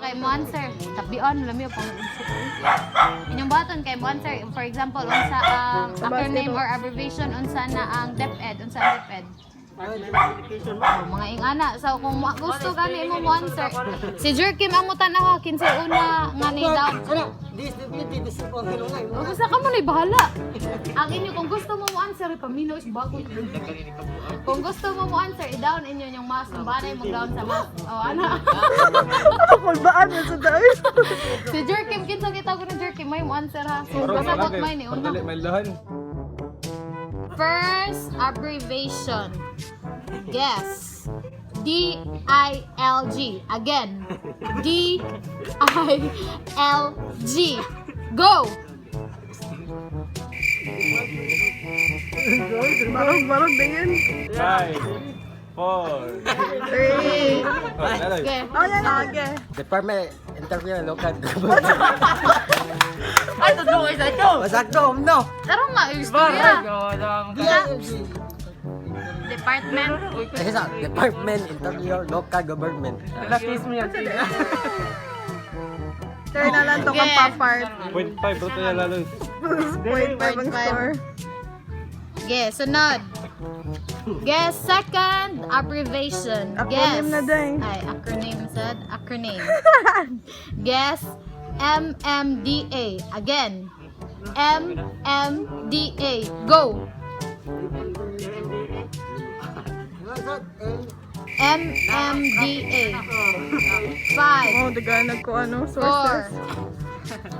kay mo answer. Tabion lami pang inyong buhaton kay mo answer. For example, unsa ang acronym or abbreviation, unsa na ang DepEd, unsa ang DepEd? Oh, mga ingana. So kung gusto gani mo mo answer. Si Jerkim ang mo tan-aw kinsay una nga ni down. Ano? DSWD, this is ang hinungay. Oh, basta ka mo na bahala. Ang inyo, kung gusto mo mo answer, paminaw is bago. Kung gusto mo mo answer, i-down inyo yung mask. Kung banay mo down sa mask. Oh, ana. Kulbaan na sa dahil. Si Jerkim, kinsa kita ko ni Jerkim, may mo answer ha. So, pasabot may ni una. Dali, may lahan. First abbreviation. Guess. DILG. Again. DILG. Go! Barog, barog na yun. Five, four, Three. oh, lalay. Okay. Oh, yan. Okay. Department Interview Local Government. Ay, totoo isa ito! Masakto, no? Taro nga, istorya. DILG. Department. Ay, sa Department Interior Local Government. Latis mo yan. Kaya na lang to kang Okay. papart. 0.5, bro, tayo lalo. 0.5 ang score. Okay, sunod. Guess second abbreviation. Guess. Acronym na din. Ay, acronym sad. Acronym. Guess MMDA. Again. MMDA. Go. MMDA. Five, Oh, daganag ko ano, four, sources.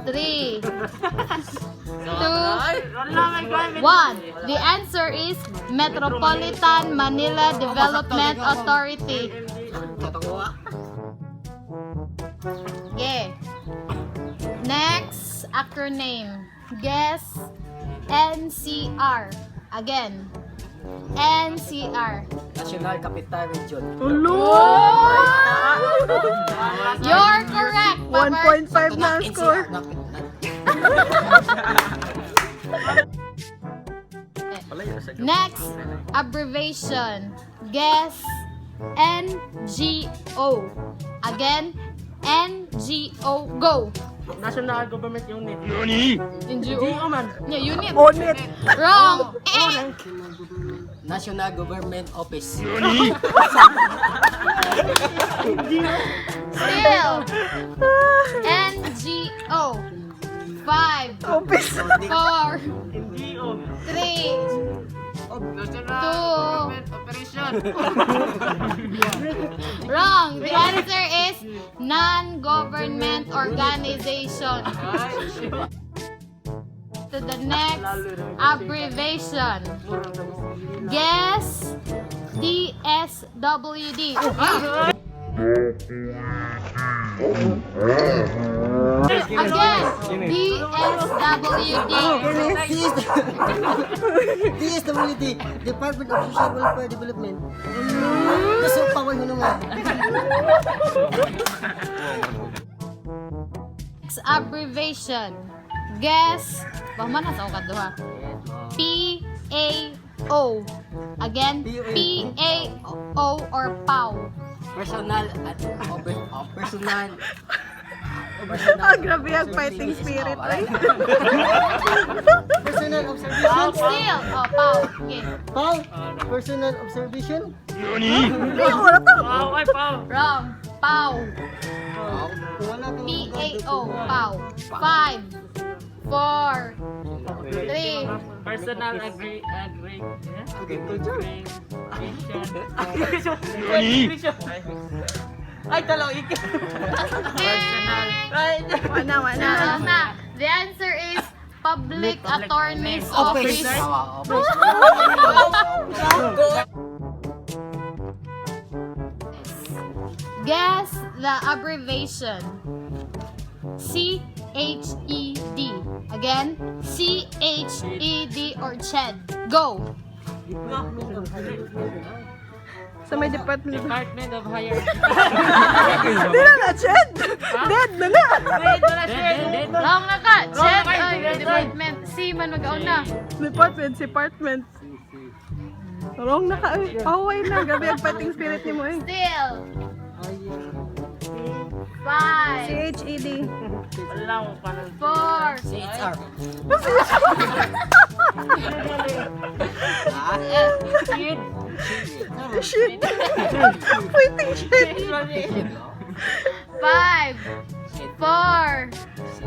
three, two, one. The answer is Metropolitan Manila Development Authority. Okay. Next acronym. Guess NCR. Again. NCR. National Capital Region. Ulo! You're correct, Papa. 1.5 na ang score. Next abbreviation. Guess NGO. Again, NGO. Go. National Government Unit. NGO. GO man. Yeah, unit. Onit. Wrong. Eh. National Government Office. Still. NGO. Five, Office. four, NGO. three, National two. Government Operation. Wrong. The answer is non-government organization. To the next abbreviation. Guess DSWD. Again, DSWD. DSWD, Department of Social Welfare Development. Gusto pa ko yung nga. Next abbreviation. Guess, pahuman na sa akong kaduha. PAO. Again, PAO or PAO. Personal at over, oh, personal. Ah, grabe ang fighting spirit. Ay. Personal observation. Still, oh, PAO. Okay. Paul, personal observation. Ay, wala to. Wow, ay, pao. Wrong. PAO. Wala kang PAO. PAO. Five, four, three, Personal agree, agree. Agriculture. Aggregation. Ay, talaw, ik. Personal. Wala, wala. Na. The answer is Public Attorney's Office. Awa, office. Guess the abbreviation. CHED. Again, CHED or CHED. Go. Sa may department. Department of Higher. Di na na, Ched! Dead na na! Dead na siya. Wrong na ka. Wrong CHED na kayo. ay department. C man mag-una. Department, department. Wrong na ka. Ay, away na. Grabe ang fighting spirit ni mo eh. Still. Five, CHED. Wala akong kanan. four, CHR. Shit. Shit. Waiting shit. 5, 4,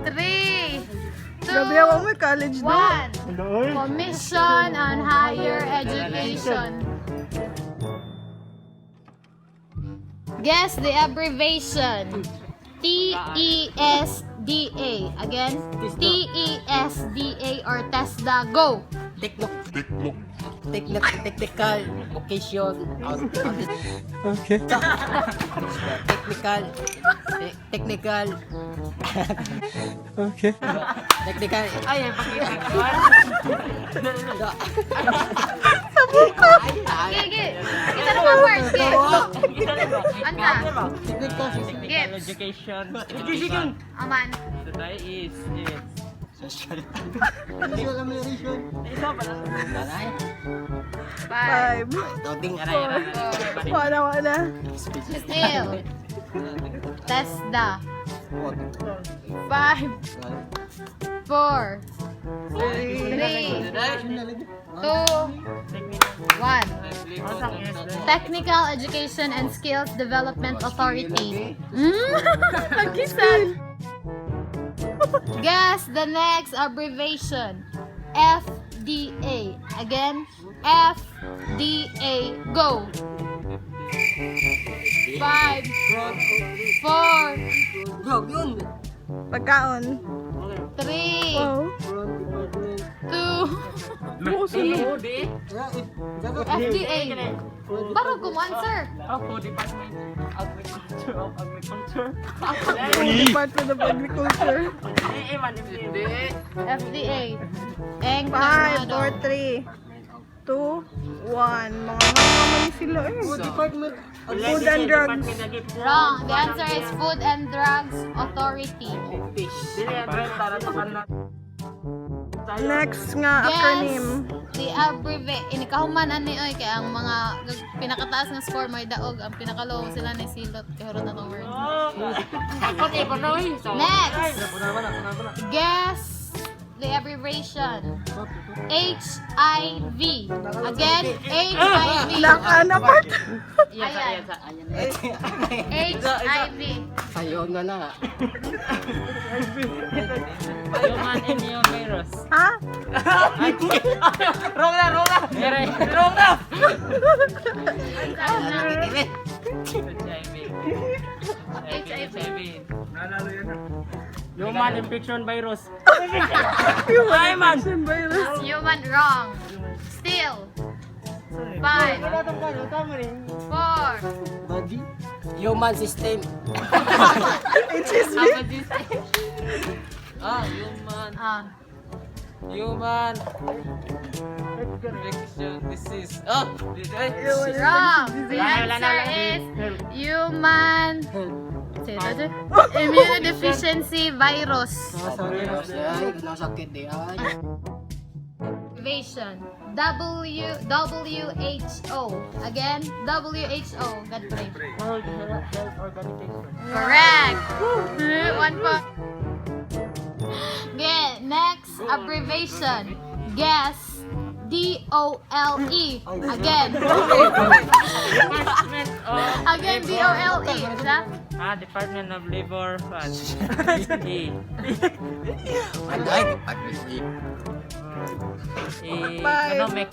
3, 2, Grabe ako may college na. 1. Commission on Higher Education. Guess the abbreviation. TESDA. Again, TESDA or TESDA. Go! Techno. Techno. Technical. Vocation. Okay. Technical. Technical. Okay. Technical. Ay, ay, pakita ko. Sige, sige. Kita na mga words. Sige. Anta. Technical. Technical Gifts. education. Education. Aman. Today is Social. Social amelioration. Isa pa lang. Nanay. 5, 5. Doding. Aray, aray, aray. Wala, wala. Still. TESDA. 5, 4, 3, 2, 1. Technical Education and Skills Development Authority. Pag-isan. Guess the next abbreviation. FDA. Again, FDA. Go. 5, 4, Bro, yun. Pagkaon. 3, Wow. 2, D, D. FDA. Barog ko mo answer. Oh, Department Agriculture of Agriculture. Department of Agriculture. D, A man, D. FDA. Eng 5, 4, 3, 2, 1. Mga mga sila eh. Department. Food and Drugs. Wrong. The answer is Food and Drugs Authority. Next nga acronym. The abbreviation. Inikahuman ani oy kay ang mga pinakataas nga score may daog, ang pinakalow sila ni silot kay hurot na tong word. Next. Guess the abbreviation. HIV. Again, HIV. Laka na part. Ayan. HIV. Sayo na na. Human immune virus. Ha? Wrong na, wrong na! Wrong na! HIV. HIV. Human infection virus. Human infection virus. Human wrong. Still. 5, 4, Body. Human system. HSV. Ah, human. Ah, Human. Infection disease. Oh, wrong. The answer is human immunodeficiency virus. Ay, nasakit di ay. Invasion. W W H O. Again, WHO. God pray. World Health Organization. Correct. One point. Okay, next abbreviation. Guess D O L E. Again. Department of Again, D O L E. Sa? Ah, Department of Labor Fund. E. Ay, ay, E. Five. Economic.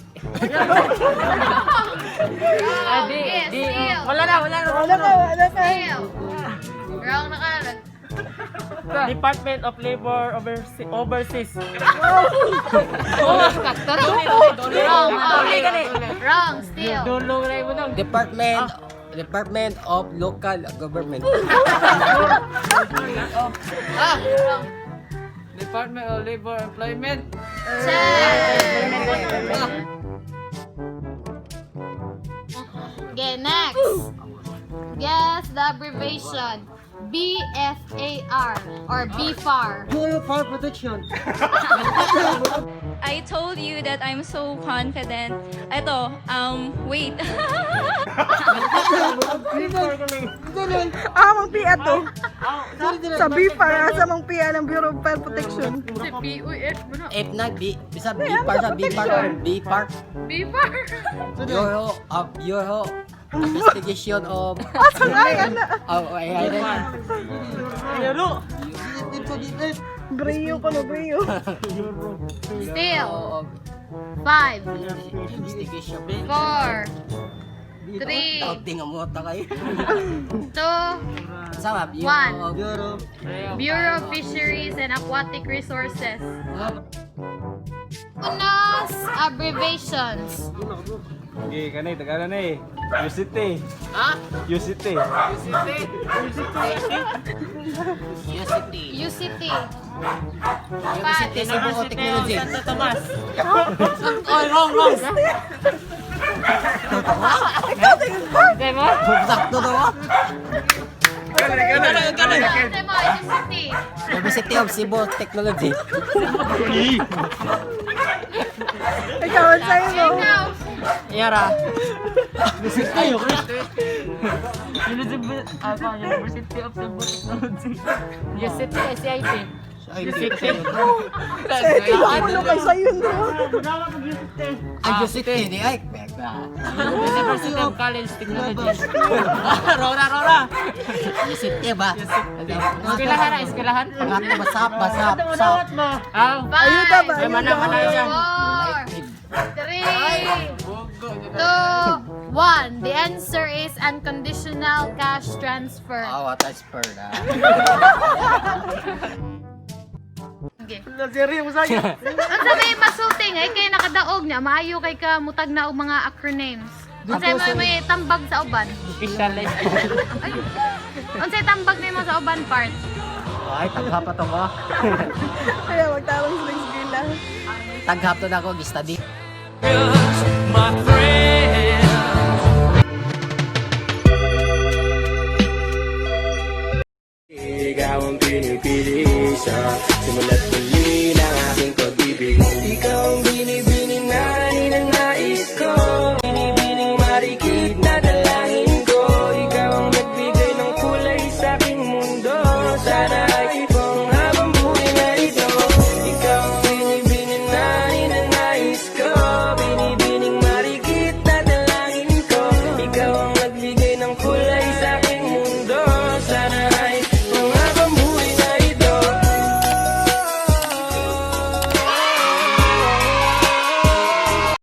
Ah, D. Yes, D. still. Wala na, wala na. Wala ka, wala ka. Still. Wrong na ka. Department of Labor Overseas. Wrong. Wrong. Still. Dulo na mo nang. Department of Local Government. Ah, wrong. Department of Labor Employment. Check. Okay, next. Guess the abbreviation. BFAR or BFAR. Bureau of Fire Protection. I told you that I'm so confident. Ito, wait. Ah, mang PA to. Sa BFAR, asa mang PIA ng Bureau of Fire Protection. Si P U F mo na. F na, B. Bisa B par sa B par. B par. B par. Bureau of Bureau Investigation of Asa nga ay, ana? Oh, ay, ay, ay. Brio ko no, brio. Still. Of 5, Investigation. 4, 3, Tawag din ang mota kayo. 2, Sama, Bureau One. of Bureau of Fisheries and Aquatic Resources. Unas abbreviations. Okay, kanay, tagalan na eh. UCT. Ha? UCT. UCT. UCT. UCT. University Cebu University of Technology. Santo Tomas. Oh, wrong, wrong. Hindi mo? Sakto daw ah. Ano mo, UCT. University of Cebu Technology. Ikaw, ang sa'yo mo. Ikaw. Yara. University of Cebu Technology. UCT, SCIT. UCT. Tinukulo kay sa'yo, no? Ay, UCT. Di ay. Bega. University of College Technology. Rora, Rora. UCT ba? Eskwelahan na, eskwelahan. Pangato, basap, basap, sap. Ah, Ayuda ba? 5, mana, mana yan. 4, 3, 2, 1. The answer is unconditional cash transfer. Ah, what a spur na. Okay. Unsa may masulti ngay kay nakadaog niya, maayo kay ka mutag na og mga acronyms. Unsa may tambag sa uban? Specialized. Ay. Unsay tambag nimo sa uban part? Ay, taghap pa to ko. Kaya magtarong sila sa gila. Taghap to na ako, gistadi. My friend.